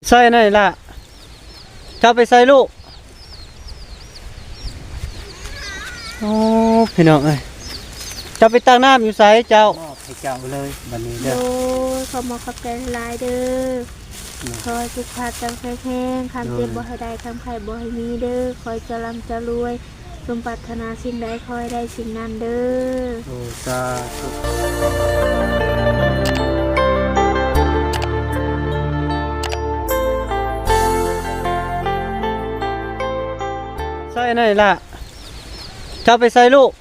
ໃສ່ນັ້ນລະ ເຈົ້າໄປໃສ່ລູກ? ໂອ້ ພີ່ນ້ອງເອີຍ ເຈົ້າໄປຕັກນ້ຳຢູ່ໃສເຈົ້າ? ມອບໃຫ້ເຈົ້າເລີຍບັດນີ້ເດີ. ໂດຍ ຂໍບອກຂອບໃຈຫຼາຍເດີ. ໂດຍ ຂໍໃຫ້ສຸຂະພາບເຈົ້າແຂງແຮງ, ຄວາມເຈັບ ໂດຍ ບໍ່ໃຫ້ໄດ້, ຄວາມໄຂ້ບໍ່ໃຫ້ມີເດີ. ຂໍໃຫ້ເຈົ້າລ່ຳເຈົ້າລວຍ, ສົມປາດຖະໜາສິ່ງໃດຂໍໃຫ້ໄດ້ສິ່ງນັ້ນເດີ. ໂອ້ ສາທຸ. ໃສ່ນັ້ນລະ ເຈົ້າໄປໃສ່ລູກ?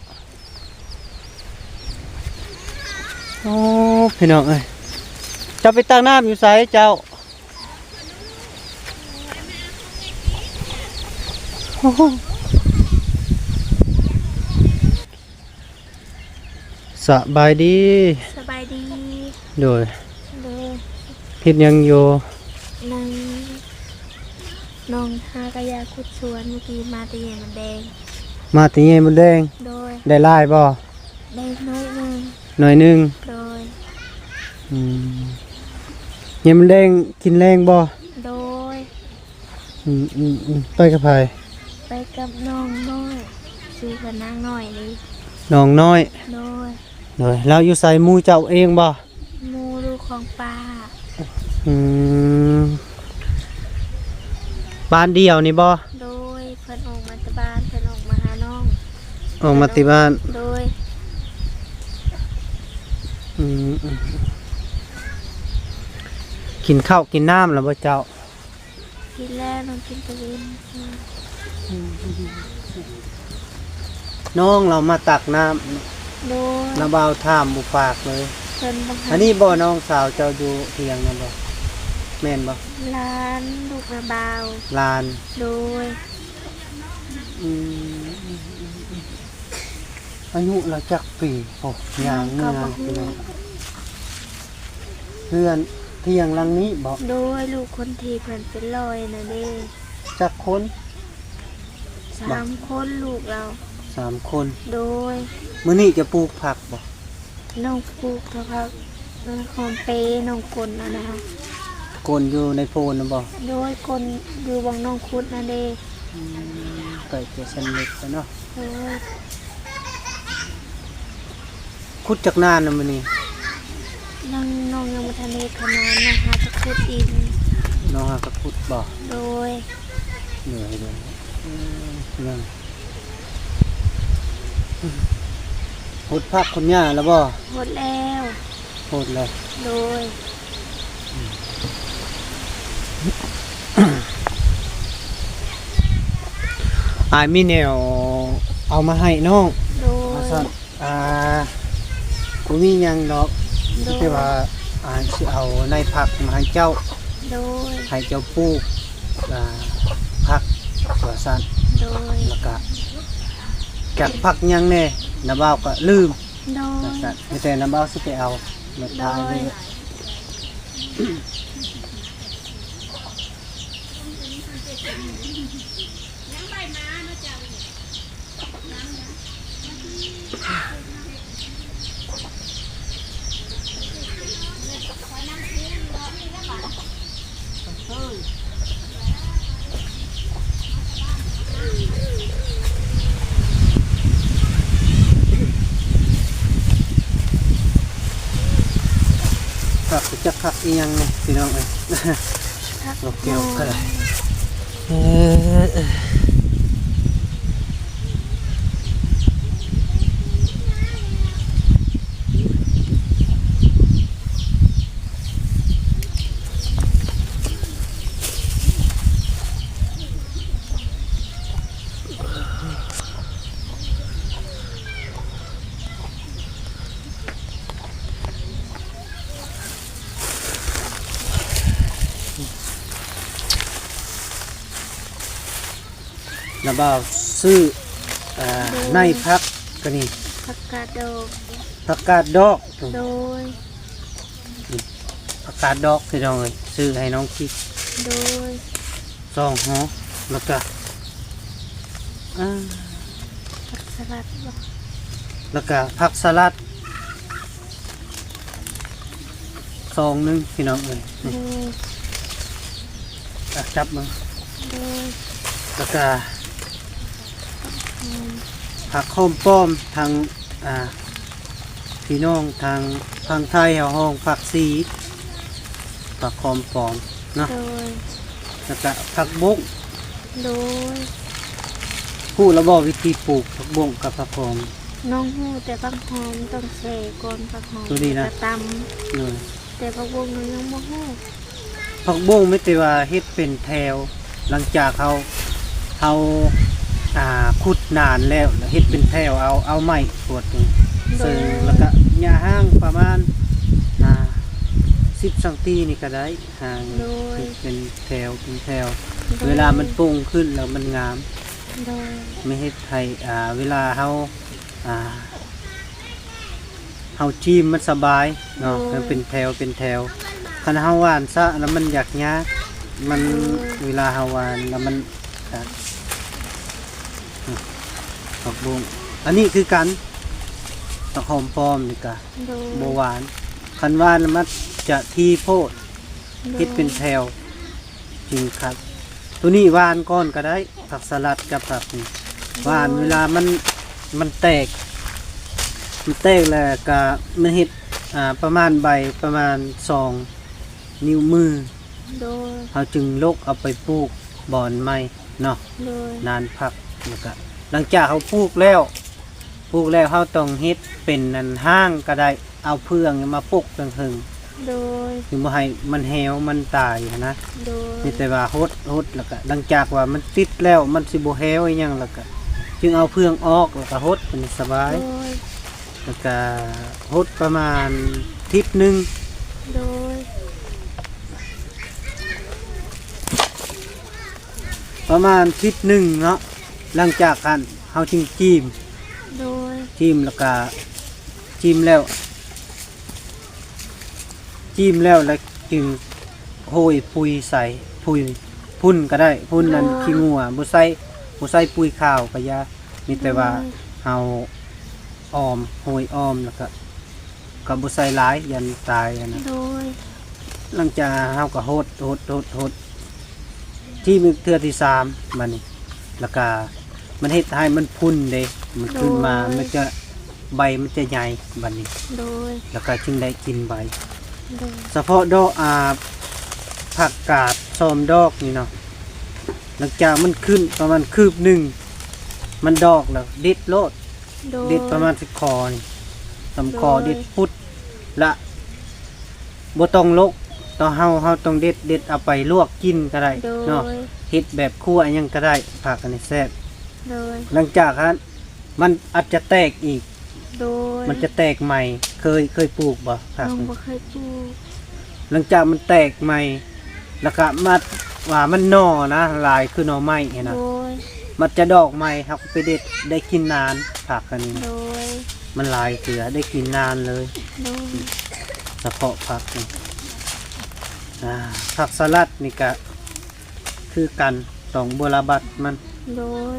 ໂອ້ ພີ່ນ້ອງເອີຍ ເຈົ້າໄປຕັກນ້ຳຢູ່ໃສເຈົ້າ? ໂອ້ໂຫ ສະບາຍດີ. ສະບາຍດີ. ໂດຍ ໂດຍ. ເຮັດຫຍັງຢູ່? ນັ່ງ ນ້ອງຫາກະຢາຂຸດສວນ ເມື່ອກີ້ມາແຕ່ແຍ່ມົດແດງ. ມາແຕ່ແຍ່ມົດແດງ? ໂດຍ. ໄດ້ຫຼາຍບໍ່? ໄດ້ໜ້ອຍໜຶ່ງ. ໜ້ອຍໜຶ່ງ? ໂດຍ. ອືມ ແຍ່ມົດແດງກິນແລງບໍ່? ໂດຍ. ອືມໆໆ ໄປກັບໃຜ? ໄປກັບນ້ອງນ້ອຍ ຊື່ວ່ານາງນ້ອຍເດ້. ນ້ອງນ້ອຍ? ໂດຍ. ໂດຍ ລາວຢູ່ໃສ? ໝູ່ເຈົ້າເອງບໍ່? ໝູ່ຢູ່ຂອງປ້າ. ອືມ ບ້ານດຽວນີ້ບໍ່? ໂດຍ ເພິ່ນອອກມາແຕ່ບ້ານ ເພິ່ນອອກມາຫານ້ອງ. ອອກມາແຕ່ບ້ານ? ໂດຍ. ອືມ ອືມ ກິນເຂົ້າກິນນ້ຳແລ້ວບໍ່ເຈົ້າ? ກິນແລ້ວ ນ້ອງກິນແຕ່ເວັນ. ນ້ອງລາວມາຕັກນ້ຳ. ໂດຍ. ນ້າບ່າວຖາມບໍ່ປາກເລີຍ. ເພິ່ນບໍ່ໃຫ້. ອັນນີ້ບໍ່ ນ້ອງສາວເຈົ້າຢູ່ທຽງນັ້ນບໍ່? ແມ່ນບໍ່? ຫຼານ ລູກນ້າບ່າວ. ຫຼານ. ໂດຍ. ອືມ ອາຍຸລາວຈັກປີ? ໂອ້ ຍ່າງເມືອ ເຮືອນທຽງຫຼັງນີ້ບໍ່? ໂດຍ ລູກຄົນທີ່ເພິ່ນເປັນຮ້ອຍນະເດ້. ຈັກຄົນ? ສາມຄົນລູກລາວ. ສາມຄົນ. ໂດຍ. ມື້ນີ້ຈະປູກຜັກບໍ່? ນ້ອງປູກແຕ່ຜັກ ເອີ ຫອມເປ ນ້ອງກົນເອົານະ. ກົນຢູ່ໃນໂພນນະບໍ່? ໂດຍ ກົນຢູ່ບ່ອນນ້ອງຂຸດນະເດ້. ອືມ ໃກ້ຈະສຳເລັດແລ້ວເນາະ. ໂດຍ. ຂຸດຈັກນານະມື້ນີ້? ຍັງ ນ້ອງຍັງບໍ່ທັນໄດ້ເຮັດຂະໜານ ນ້ອງຫາກະຂຸດດິນ. ນ້ອງຫາກະຂຸດບໍ່? ໂດຍ. ເໜື່ອຍເລີຍ. ອືມ ນັ້ນ ຫົດຜັກຫົດຫຍ້າແລ້ວບໍ່? ຫົດແລ້ວ. ຫົດແລ້ວ. ໂດຍ. ອ້າຍມີແນວເອົາມາໃຫ້ນ້ອງ. ໂດຍ. ວ່າຊັ້ນ ອ່າ ບໍ່ມີຫຍັງດອກ. ໂດຍ. ແຕ່ວ່າອ້າຍຊິເອົາໃນຜັກມາໃຫ້ເຈົ້າ. ໂດຍ. ໃຫ້ເຈົ້າປູກ ອ່າ ຜັກວ່າຊັ້ນ. ໂດຍ. ແລ້ວກະຈັກຜັກຫຍັງແດ່ ນ້າບ່າວກະລືມ. ໂດຍ. ວ່າຊັ້ນ ມີແຕ່ນ້າບ່າວຊິໄປເອົາ ແມ່ຄ້ານີ້. ໂດຍ. ຜັກ ຈັກຜັກອີ່ຫຍັງນີ້ພີ່ນ້ອງເອີຍ. ຜັກ ໂອເຄ ໂອເຄ ເອີ ເອີ. ນ້າບ່າວຊື້ ເອີ ໂດຍ ໃນຜັກກະນີ້ ຜັກກາດດອກ ຜັກກາດດອກ. ໂດຍ. ນີ້ ຜັກກາດດອກພີ່ນ້ອງເອີຍ ຊື້ໃຫ້ນ້ອງຄິດ. ໂດຍ. ສອງຫໍ່ ແລ້ວກະ ອ່າ ຜັກສະລັດບໍ? ແລ້ວກະຜັກສະລັດ ຊອງໜຶ່ງພີ່ນ້ອງເອີຍ. ໂດຍ. ຈັບເບິ່ງ ໂດຍ ແລ້ວກະຜັກຫອມປ້ອມ ທາງ ອ່າ ພີ່ນ້ອງທາງຝັ່ງໄທເຮົາຮ້ອງຜັກຊີ ຜັກຫອມປ້ອມເນາະ ໂດຍ ແລ້ວກະຜັກບົ້ງ ໂດຍ ຮູ້ແລ້ວບໍ່ ວິທີປູກຜັກບົ້ງກັບຜັກຫອມ? ນ້ອງຮູ້ແຕ່ຜັກຫອມຕ້ອງແຊ່ກ່ອນ ຜັກຫອມ ໂຕນີ້ນະ ແລ້ວກະຕຳ ໂດຍ ແຕ່ຜັກບົ້ງນ້ອງຍັງບໍ່ຮູ້. ຜັກບົ້ງມີແຕ່ວ່າເຮັດເປັນແຖວ ຫຼັງຈາກເຮົາ ເຮົາ ອ່າ ຂຸດໜານແລ້ວ ແລ້ວເຮັດເປັນແຖວ ເອົາ ເອົາໄມ້ຂວດ ໂດຍ ເຊິ່ງ ແລ້ວກະຫຍ້າຮ້າງປະມານ ອ່າ ສິບຊັງຕີນີ້ກະໄດ້ ຮ່າງ ໂດຍ ເຮັດເປັນແຖວ ເປັນແຖວ ໂດຍ ເວລາມັນໂປ່ງຂຶ້ນແລ້ວມັນງາມ ໂດຍ ມັນເຮັດໃຫ້ ອ່າ ເວລາເຮົາ ອ່າ ເຮົາຈີ້ມມັນສະບາຍເນາະ ໂດຍ ມັນເປັນແຖວເປັນແຖວ. ຄັນເຮົາຫວ່ານຊະແລ້ວມັນຢາກຍາກ ມັນ ໂດຍ ເວລາເຮົາຫວ່ານແລ້ວມັນກະ ອືມ ຜັກບົ້ງ ອັນນີ້ຄືກັນ ຜັກຫອມປ້ອມນີ້ກະ ໂດຍ ບໍ່ຫວານ ຄັນຫວ່ານແລ້ວມັນຈະຖີ່ໂພດ ໂດຍ ເຮັດເປັນແຖວ ຈິງຄັກ. ໂຕນີ້ຫວ່ານກ່ອນກະໄດ້ ຜັກສະຫຼັດກັບຜັກນີ້ ໂດຍ ຫວ່ານເວລາມັນ ມັນແຕກ ມັນແຕກແລ້ວກະມັນເຮັດ ອ່າ ປະມານໃບປະມານສອງນິ້ວມື ໂດຍ ເຮົາຈຶ່ງຫຼົກເອົາໄປປູກບ່ອນໃໝ່ເນາະ ໂດຍ ນານພັກ ແລ້ວກະຫຼັງຈາກເຮົາປູກແລ້ວ ປູກແລ້ວເຮົາຕ້ອງເຮັດເປັນອັນຮ້າງກະໄດ້ ເອົາເຟືອງມາປົກເທິງໆ ໂດຍ ຈຶ່ງບໍ່ໃຫ້ມັນແຫ້ວມັນຕາຍຫັ້ນນະ ໂດຍ ມີແຕ່ວ່າຫົດ ຫົດ ແລ້ວກະຫຼັງຈາກວ່າມັນຕິດແລ້ວ ມັນຊິບໍ່ແຫ້ວອີ່ຫຍັງ ແລ້ວກະຈຶ່ງເອົາເຟືອງອອກ ແລ້ວກະຫົດ ມັນສະບາຍ ໂດຍ ແລ້ວກະຫົດປະມານທິດໜຶ່ງ ໂດຍ ປະມານທິດໜຶ່ງເນາະ ຫຼັງຈາກຫັ້ນເຮົາຈຶ່ງຈີ້ມ ໂດຍ ຈີ້ມແລ້ວກະ ຈີ້ມແລ້ວ ຈີ້ມແລ້ວ ແລ້ວຈຶ່ງໂຮຍປຸຍໃສ່ ປຸຍຝຸ່ນກະໄດ້ ຝຸ່ນອັນ ໂດຍ ຂີ້ງົວ ບໍ່ໃສ່ ບໍ່ໃສ່ປຸຍຂາວກະຢ່າ ມີແຕ່ວ່າ ໂດຍ ເຮົາອ້ອມ ໂຮຍອ້ອມ ແລ້ວກະ ກະບໍ່ໃສ່ຫຼາຍ ຢ້ານຕາຍຫັ້ນນະ ໂດຍ ຫຼັງຈາກເຮົາກະຫົດ ຫົດ ຫົດ ຫົດ ທີ່ເທື່ອທີສາມ ບາດນີ້ ແລ້ວກະມັນເຮັດໃຫ້ມັນພຸ່ນເດ້ ມັນຂຶ້ນມາ ໂດຍ ມັນຈະ ໃບມັນຈະໃຫຍ່ ບາດນີ້ ໂດຍ ແລ້ວກະຈຶ່ງໄດ້ກິນໃບ ໂດຍ ສະເພາະດອກ ອ່າ ຜັກກາດຊອມດອກນີ້ເນາະ ຫຼັງຈາກມັນຂຶ້ນປະມານຄືບໜຶ່ງ ມັນດອກແລ້ວເດັດໂລດ ໂດຍ ເດັດປະມານຊິຂໍນີ້ ສຳຂໍ ໂດຍ ເດັດປຸດ ລະບໍ່ຕ້ອງຫຼົກ ຕອນເຮົາ ເຮົາຕ້ອງເດັດ ເດັດເອົາໄປລວກກິນກະໄດ້ ໂດຍ ເນາະ ເຮັດແບບຂົ້ວຫຍັງກະໄດ້ ຜັກອັນນີ້ແຊບ ໂດຍ ຫຼັງຈາກຫັ້ນມັນອາດຈະແຕກອີກ ໂດຍ ມັນຈະແຕກໃໝ່ ເຄີຍ ເຄີຍປູກບໍ່ ຜັກ ນ້ອງບໍ່ເຄີຍປູກ ຫຼັງຈາກມັນແຕກໃໝ່ ແລ້ວກະມາ ວ່າມັນໜໍ່ນະ ຫຼາຍຄືໜໍ່ໄມ້ຫັ້ນນະ ໂດຍ ມັນຈະດອກໃໝ່ ເຮົາກະໄປເດັດ ໄດ້ກິນນານ ຜັກອັນນີ້ ໂດຍ ມັນຫຼາຍເທື່ອ ໄດ້ກິນນານເລີຍ ໂດຍ ສະເພາະຜັກນີ້ ອ່າ ຜັກສະຫຼັດນີ້ກະຄືກັນ ຕ້ອງບົວລະບັດມັນ ໂດຍ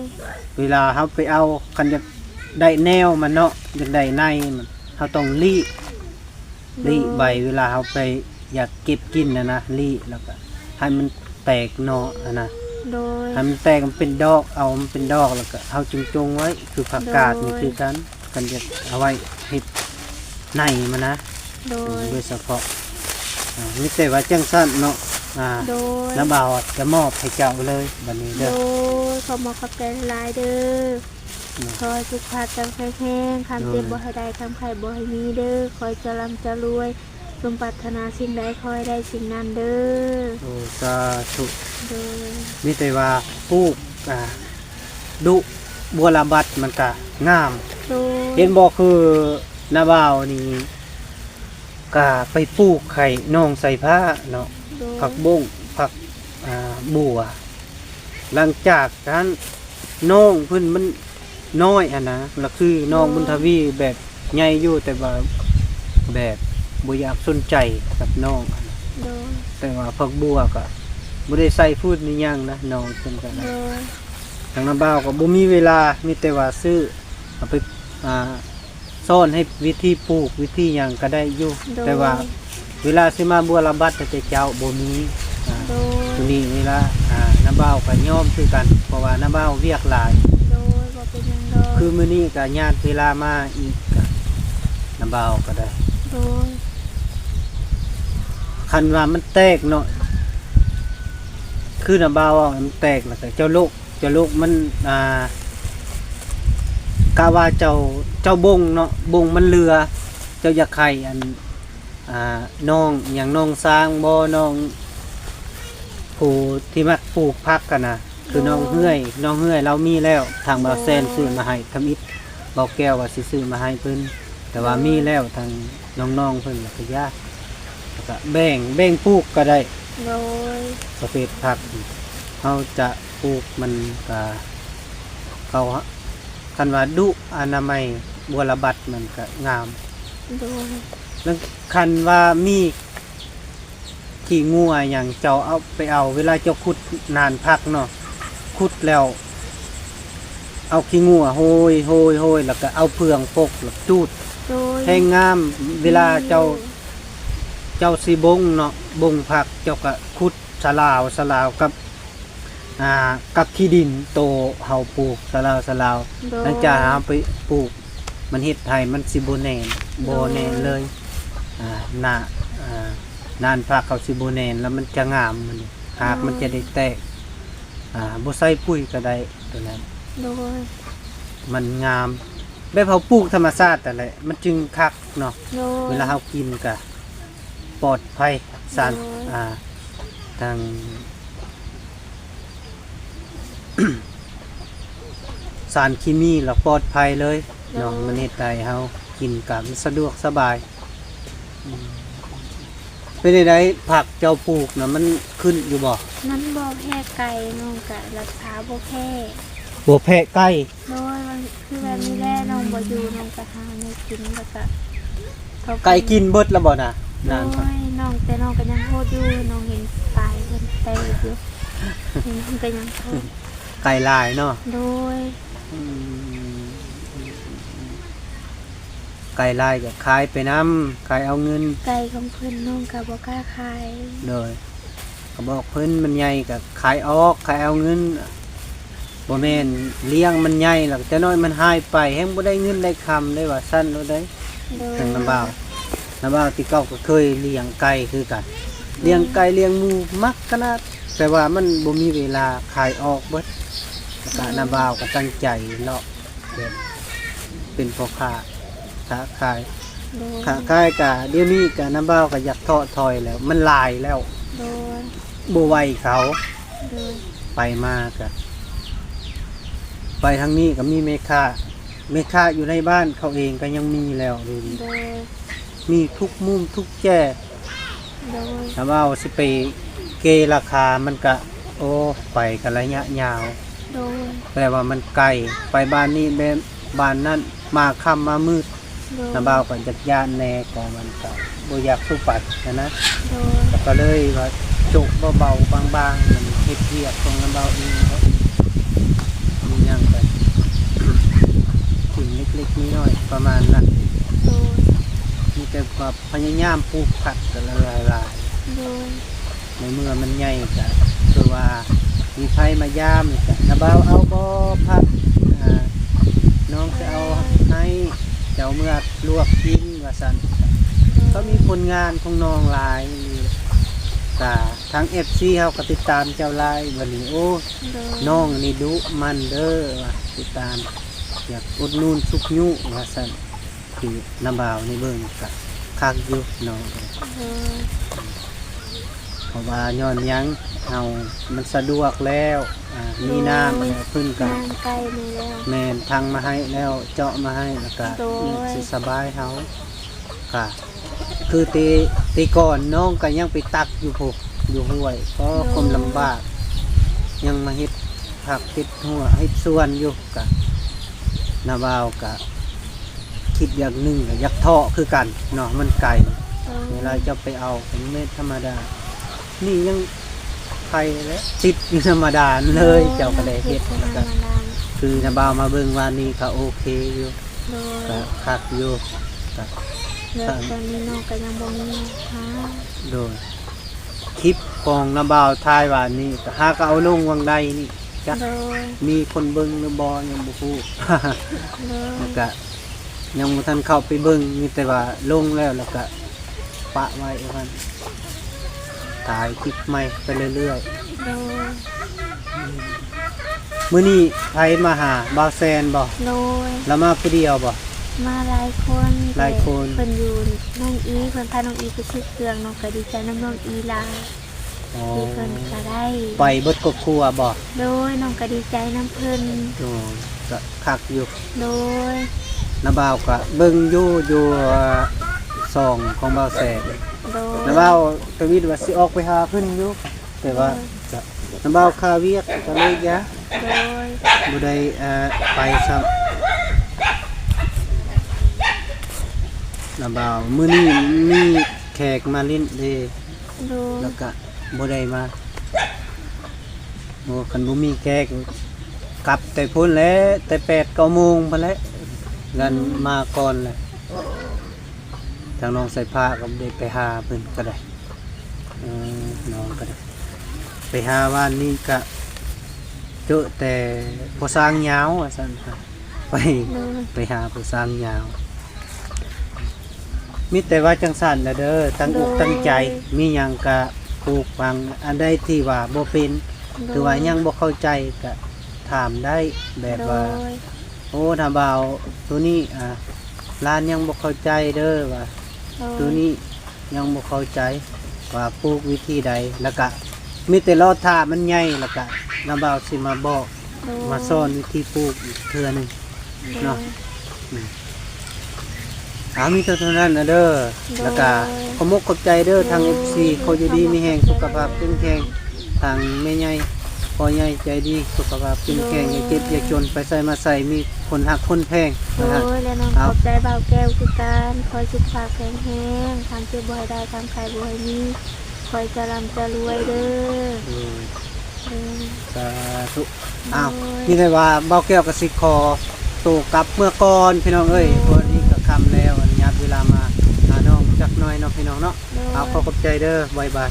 ເວລາເຮົາໄປເອົາ ຄັນຢາກໄດ້ແນວມັນເນາະ ຢາກໄດ້ໃນມັນ ເຮົາຕ້ອງລີ້ ລີ້ໃບ ເວລາເຮົາໄປຢາກເກັບກິນຫັ້ນນະ ລີ້ ແລ້ວກະໃຫ້ມັນແຕກໜໍ່ຫັ້ນນະ ໂດຍ ໃຫ້ມັນແຕກ ມັນເປັນດອກ ເອົາມັນເປັນດອກ ແລ້ວກະເຮົາຈຶ່ງຈົ່ງໄວ້ ຄືຜັກກາດນີ້ ໂດຍ ຄືກັນ ຄັນຢາກເອົາໄວ້ເຮັດໃນມັນນະ ໂດຍ ໂດຍສະເພາະ ອ່າ ມີແຕ່ວ່າຈັ່ງຊັ້ນເນາະ ອ່າ ໂດຍ ນ້າບ່າວຈະມອບໃຫ້ເຈົ້າເລີຍ ບາດນີ້ເດີ ໂດຍ ຂໍບອກຂອບໃຈຫຼາຍໆເດີ ໂດຍ ຂໍໃຫ້ສຸຂະພາບເຈົ້າແຂງແຮງ ຄວາມເຈັບ ໂດຍ ບໍ່ໃຫ້ໄດ້ ຄວາມໄຂ້ບໍ່ໃຫ້ມີເດີ ຂໍໃຫ້ເຈົ້າລ່ຳເຈົ້າລວຍ ສົມປາດຖະໜາສິ່ງໃດຂໍໃຫ້ໄດ້ສິ່ງນັ້ນເດີ ໂອ້ ສາທຸ ໂດຍ ມີແຕ່ວ່າປູກ ອ່າ ດຸບົວລະບັດມັນກະງາມ ໂດຍ ເຫັນບໍ່ ຄືນ້າບ່າວນີ້ກະໄປປູກໄຂ່ໜອງໄຊພ້າເນາະ ໂດຍ ຜັກບົ້ງ ຜັກ ອ່າ ບົວ ຫຼັງຈາກນັ້ນ ນ້ອງເພິ່ນມັນນ້ອຍຫັ້ນນະ ລະຄືນ້ອງ ໂດຍ ບຸນທະວີແບບໃຫຍ່ຢູ່ ແຕ່ວ່າແບບບໍ່ຢາກສົນໃຈກັບນ້ອງຫັ້ນນະ ໂດຍ ແຕ່ວ່າຜັກບົວກະບໍ່ໄດ້ໃສ່ຝຸ່ນອີ່ຫຍັງນະ ນ້ອງເພິ່ນກະ ໂດຍ ທາງນ້າບ່າວກະບໍ່ມີເວລາ ມີແຕ່ວ່າຊື້ເອົາໄປ ອ່າ ສອນໃຫ້ວິທີປູກ ວິທີຫຍັງກະໄດ້ຢູ່ ໂດຍ ແຕ່ວ່າເວລາຊິມາບົວລະບັດແຕ່ເຈົ້າບໍ່ມີ ອ່າ ໂດຍ ມື້ນີ້ເວລາ ອ່າ ນ້າບ່າວກໍຍອມຄືກັນ ເພາະວ່ານ້າບ່າວວຽກຫຼາຍ. ໂດຍ ບໍ່ເປັນຫຍັງດອກ. ຄືມື້ນີ້ກໍຍາດເວລາມາອີກ ກໍນ້າບ່າວກໍໄດ້. ໂດຍ ຄັນວ່າມັນແຕກເນາະ ຄືນ້າບ່າວເວົ້າ ມັນແຕກແລ້ວກໍເຈົ້າໂລກ ເຈົ້າໂລກມັນ ອ່າ ກະວ່າເຈົ້າ ເຈົ້າບົ່ງເນາະ ບົ່ງມັນເຫຼືອ ເຈົ້າຢາກໃຫ້ອັນ ອ່າ ນ້ອງຫຍັງ ນ້ອງຊ້າງບໍ ນ້ອງຜູ້ທີ່ມັກປູກຜັກຫັ້ນນະ ຄືນ້ອງເຮືອຍ ນ້ອງເຮືອຍລາວມີແລ້ວ ທາງບ່າວແຊນຊື້ມາໃຫ້ທຳອິດ ບ່າວແກ້ວວ່າຊິຊື້ມາໃຫ້ເພິ່ນ ແຕ່ວ່າມີແລ້ວ ທາງນ້ອງໆເພິ່ນກໍຢາ ແລ້ວກໍແບ່ງ ແບ່ງປູກກໍໄດ້. ໂດຍ ປະເພດຜັກ ເຮົາຈະປູກມັນກະ ເຂົາ ຄັນວ່າດຸອະນາໄມບົວລະບັດ ມັນກະງາມ. ໂດຍ ແລ້ວຄັນວ່າມີຂີ້ງົວຫຍັງ ເຈົ້າເອົາໄປເອົາ ເວລາເຈົ້າຂຸດນານຜັກເນາະ ຂຸດແລ້ວເອົາຂີ້ງົວໂຮຍໆໆ ແລ້ວກະເອົາເຟືອງປົກ ແລ້ວຈູດ. ໂດຍ ແຮງງາມ. ເວລາເຈົ້າ ເຈົ້າຊິບົ່ງເນາະ ບົ່ງຜັກ ເຈົ້າກະຂຸດສະຫຼາວ ສະຫຼາວກັບ ອ່າ ກັບຂີ້ດິນໂຕເຮົາປູກສະຫຼາວ ສະຫຼາວ. ໂດຍ ຫຼັງຈາກເຮົາໄປປູກ ມັນເຮັດໃຫ້ມັນຊິບໍ່ແໜ້ນ ໂດຍ ບໍ່ແໜ້ນເລີຍ. ອ່າ ໜ້າ ອ່າ ນານຜັກເຮົາຊິບໍ່ແໜ້ນ ແລ້ວມັນຈະງາມ ມັນຮາກມັນຈະໄດ້ແຕກ. ໂດຍ ອ່າ ບໍ່ໃສ່ປຸ໋ຍກໍໄດ້ໂຕນັ້ນ. ໂດຍ ມັນງາມ ແບບເຮົາປູກທຳມະຊາດນັ້ນແຫຼະ ມັນຈຶ່ງຄັກເນາະ. ໂດຍ ເວລາເຮົາກິນກະປອດໄພ ສານ ໂດຍ ອ່າ ທາງ ສານເຄມີລະປອດໄພເລີຍເນາະ. ໂດຍ ມັນເຮັດໃຫ້ເຮົາກິນກະມັນສະດວກສະບາຍ. ອືມ ເປັນຈັ່ງໃດ ຜັກເຈົ້າປູກນະ ມັນຂຶ້ນຢູ່ບໍ່? ມັນບໍ່ແພ້ໄກ່ ນ້ອງກະລັດສາບໍ່ແພ້. ບໍ່ແພ້ໄກ່? ໂດຍ ມັນຄືແບບນີ້ແຫຼະ ອືມ ນ້ອງບໍ່ຢູ່ ນ້ອງກະຫາແນວກິນ ແລ້ວກະ ເຂົ້າ ໄກ່ກິນເບິດແລ້ວບໍ່ນະ? ໂດຍ ນ້ອງ ແຕ່ນ້ອງກໍຍັງໂຫດຢູ່ ນ້ອງເຫັນປາຍເພິ່ນແຕກຢູ່ ເຫັນເພິ່ນກໍຍັງໂຫດ. ໄກ່ຫຼາຍເນາະ? ໂດຍ ອືມ ໄກ່ຫຼາຍກໍຂາຍໄປນຳ ຂາຍເອົາເງິນ. ໄກ່ຂອງເພິ່ນນ້ອງກໍບໍ່ກ້າຂາຍ. ໂດຍ ກໍບອກເພິ່ນ ມັນໃຫຍ່ກໍຂາຍອອກ ຂາຍເອົາເງິນ ບໍ່ແມ່ນລ້ຽງມັນໃຫຍ່ແລ້ວຈັກໜ້ອຍມັນຫາຍໄປ ແຮ່ງບໍ່ໄດ້ເງິນໄດ້ຄຳເດ້ ວ່າຊັ້ນໂລດເດ້. ໂດຍ ທາງນ້າບ່າວ ນ້າບ່າວແຕ່ເກົ່າກໍເຄີຍລ້ຽງໄກ່ຄືກັນ ໂດຍ ລ້ຽງໄກ່ລ້ຽງໝູມັກຂະໜາດ ແຕ່ວ່າມັນບໍ່ມີເວລາ ຂາຍອອກເບິດ. ແລ້ວກໍ ໂດຍ ນ້າບ່າວກໍຕັ້ງໃຈເລາະ ແບບເປັນພໍ່ຄ້າຄ້າຂາຍ. ໂດຍ ຄ້າຂາຍກະ ດຽວນີ້ກະນ້າບ່າວກະຢາກທໍ້ຖອຍແລ້ວ ມັນຫຼາຍແລ້ວ. ໂດຍ ບໍ່ໄຫວເຂົາ. ໂດຍ ໄປມາກະ ໄປທາງນີ້ກະມີແມ່ຄ້າ ແມ່ຄ້າຢູ່ໃນບ້ານເຂົາເອງກະຍັງມີແລ້ວດຽວນີ້. ໂດຍ ມີທຸກມຸມທຸກແຈ. ໂດຍ ຖ້າວ່າເຮົາຊິໄປເກລາຄາ ມັນກະ ໂອ້ ໄປກະໄລຍະຍາວ. ໂດຍ ແຕ່ວ່າມັນໄກ ໄປບ້ານນີ້ແມ່ນບ້ານນັ້ນ ມາຄ່ຳມາມືດ. ໂດຍ ນ້າບ່າວກໍຢາກຢ້ານແດ່ ກໍມັນກໍບໍ່ຢາກສູ່ປັດຫັ້ນນະ. ໂດຍ ແລ້ວກໍເລີຍວ່າໂຈະເບົາໆ ບາງໆ ມັນເຮັດວຽກຂອງນ້າບ່າວເອງເນາະ ມີຫຍັງກໍກິນເລັກໆ ນ້ອຍໆ ປະມານນັ້ນ. ໂດຍ ມີແຕ່ວ່າພະຍາຍາມປູກຜັກກໍຫຼາຍໆ. ໂດຍ ໃນເມື່ອມັນໃຫຍ່ກະຄືວ່າມີໃຜມາຢາມນີ້ກະ ນ້າບ່າວເອົາບໍ່ຜັກ ອ່າ ນ້ອງຈະເອົາໃຫ້ເຈົ້າເມືອລວກກິນວ່າຊັ້ນ. ໂດຍ ກໍມີຜົນງານຂອງນ້ອງຫຼາຍ ກະທາງເອັຟຊີເຮົາກໍຕິດຕາມເຈົ້າຫຼາຍ ບັດນີ້ ໂອ້ ໂດຍ ນ້ອງນີ້ດຸໝັ່ນເດີວ່າ ຕິດຕາມ ຢາກອຸດໜູນຊຸກຍູ້ວ່າຊັ້ນ. ຄືນ້າບ່າວນີ້ເບິ່ງກະຄັກຢູ່ເນາະ. ໂດຍ ເພາະວ່າຍ້ອນຫຍັງ ເຮົາມັນສະດວກແລ້ວ ອ່າ ໂດຍ ມີນ້ຳແລ້ວ ເພິ່ນກະ ນ້ຳໃກ້ນີ້ແລ້ວ ແມ່ນ ຖັງມາໃຫ້ແລ້ວ ເຈາະມາໃຫ້ ແລ້ວກະ ໂດຍ ມັນຊິສະບາຍເຮົາ. ກະຄືແຕ່ ແຕ່ກ່ອນນ້ອງກະຍັງໄປຕັກຢູ່ພຸ້ນ ຢູ່ຫ້ວຍ ກໍ ໂດຍ ຄວາມລຳບາກ ຍັງມາເຮັດຜັກເຮັດຮົ້ວເຮັດສວນຢູ່. ກະ ນ້າບ່າວກະຄິດຢ່າງໜຶ່ງ ກະຢາກທໍ້ຄືກັນເນາະ ມັນໄກ. ໂດຍ ເວລາເຈົ້າໄປເອົາກໍແມ່ນທຳມະດາ ນີ້ຍັງໄຄແຫຼະ ຕິດຢູ່ທຳມະດາເລີຍ. ໂດຍ ເຈົ້າກໍໄດ້ເຮັດ ແລ້ວກະ ຄືນ້າບ່າວມາເບິ່ງວ່ານີ້ກໍໂອເຄຢູ່. ໂດຍ ກະຄັກຢູ່ ກະ ແລ້ວຕອນນີ້ນ້ອງກໍຍັງບໍ່ມີຫາ. ໂດຍ ຄລິບຂອງນ້າບ່າວຖ່າຍວານນີ້ ກໍຫາກໍເອົາລົງຫວ່າງໃດນີ້ ຈັກ ໂດຍ ມີຄົນເບິ່ງຫຼືບໍ່ ຍັງບໍ່ຮູ້ ໂດຍ ແລ້ວກະຍັງບໍ່ທັນເຂົ້າໄປເບິ່ງ ມີແຕ່ວ່າລົງແລ້ວ ແລ້ວກະປະໄວ້ວ່າຊັ້ນ ຖ່າຍຄລິບໃໝ່ໄປເລື້ອຍໆ ໂດຍ ອືມ ມື້ນີ້ໃຜມາຫາ ບ່າວແຊນບໍ່? ໂດຍ ລາວມາຜູ້ດຽວບໍ່? ມາຫຼາຍຄົນ ຫຼາຍຄົນ ເພິ່ນຢູ່ນ້ອງອີ ເພິ່ນພານ້ອງອີໄປຊື້ເຄື່ອງ ນ້ອງກໍດີໃຈນຳນ້ອງອີຫຼາຍ ອໍ ທີ່ເພິ່ນກໍໄດ້ ໄປເບິດຄອບຄົວບໍ່? ໂດຍ ນ້ອງກໍດີໃຈນຳເພິ່ນ ໂດຍ ກໍຄັກຢູ່ ໂດຍ ນ້າບ່າວກໍເບິ່ງຢູ່ ຢູ່ ອ່າ ຊ່ອງຂອງບ່າວແຊນ ໂດຍ ນ້າບ່າວທະວິດວ່າຊິອອກໄປຫາເພິ່ນຢູ່ ແຕ່ວ່າ ໂດຍ ກໍນ້າບ່າວຄາວຽກກໍເລີຍຢ່າ ໂດຍ ບໍ່ໄດ້ ເອີ ໄປຊ້ຳ ນ້າບ່າວ ມື້ນີ້ມີແຂກມາຫຼິ້ນເດ້ ໂດຍ ແລ້ວກະບໍ່ໄດ້ມາ ໂອ້ ຄັນບໍ່ມີແຂກ ກັບແຕ່ພຸ້ນແຫຼະ ແຕ່ແປດເກົ້າໂມງພຸ້ນແຫຼະ ກັນ ໂດຍ ມາກ່ອນແຫຼະ ທາງນ້ອງສາຍຟ້າກໍບໍ່ໄດ້ໄປຫາເພິ່ນກໍໄດ້ ເອີ ນ້ອງກໍໄດ້ ໄປຫາວານນີ້ກະເຈີແຕ່ພໍ່ຊ້າງຍາວວ່າຊັ້ນ ໄປ ໂດຍ ໄປຫາພໍ່ຊ້າງຍາວ ມີແຕ່ວ່າຈັ່ງຊັ້ນລະເດີ ຕັ້ງອົກ ໂດຍ ຕັ້ງໃຈ ມີຫຍັງກະປູກຝັງ ອັນໃດທີ່ວ່າບໍ່ເປັນ ໂດຍ ຫຼືວ່າຍັງບໍ່ເຂົ້າໃຈກະຖາມໄດ້ ແບບວ່າ ໂດຍ ໂອ້ ຖ້າບ່າວໂຕນີ້ ອ່າ ຫຼານຍັງບໍ່ເຂົ້າໃຈເດີວ່າ ໂດຍ ໂຕນີ້ຍັງບໍ່ເຂົ້າໃຈວ່າປູກວິທີໃດ ແລ້ວກະມີແຕ່ລໍຖ້າມັນໃຫຍ່ ແລ້ວກະນ້າບ່າວຊິມາບອກ ໂດຍ ມາສອນວິທີປູກອີກເທື່ອໜຶ່ງ ໂດຍ ເນາະ ອືມ ອ່າ ມີແຕ່ເທົ່ານັ້ນນະເດີ ໂດຍ ແລ້ວກະຂອບມົກຂອບໃຈເດີ ໂດຍ ທາງເອັຟຊີ ໂດຍ ຂໍຢູ່ດີມີແຮງ ຂອບໃຈ ສຸຂະພາບເຂັ້ມແຂງ ທາງແມ່ໃຫຍ່ ພໍ່ໃຫຍ່ໃຈດີ ສຸຂະພາບເຂັ້ມແຂງ ໂດຍ ຢ່າເຈັບຢ່າຈົນ ໄປໃສມາໃສມີຄົນຮັກຄົນແພງ ໂດຍ ນະ ແລະນ້ອງ ເອົາ ຂອບໃຈບ່າວແກ້ວຄືກັນ ຂໍໃຫ້ສຸຂະພາບແຂງແຮງ ຄວາມເຈັບບໍ່ໃຫ້ໄດ້ ຄວາມໄຂ້ບໍ່ໃຫ້ມີ ຂໍໃຫ້ເຈົ້າລ່ຳເຈົ້າລວຍເດີ ໂດຍ ໂດຍ ສາທຸ ໂດຍ ເອົາ ມີແຕ່ວ່າບ່າວແກ້ວກໍຊິຂໍໂຕກັບເມືອກ່ອນພີ່ນ້ອງເອີຍ ໂດຍ ເພາະນີ້ກໍຄ່ຳແລ້ວ ອະນຸຍາດເວລາມາຫານ້ອງຈັກໜ້ອຍເນາະພີ່ນ້ອງເນາະ ໂດຍ ເອົາ ຂໍຂອບໃຈເດີ ບາຍບາຍ.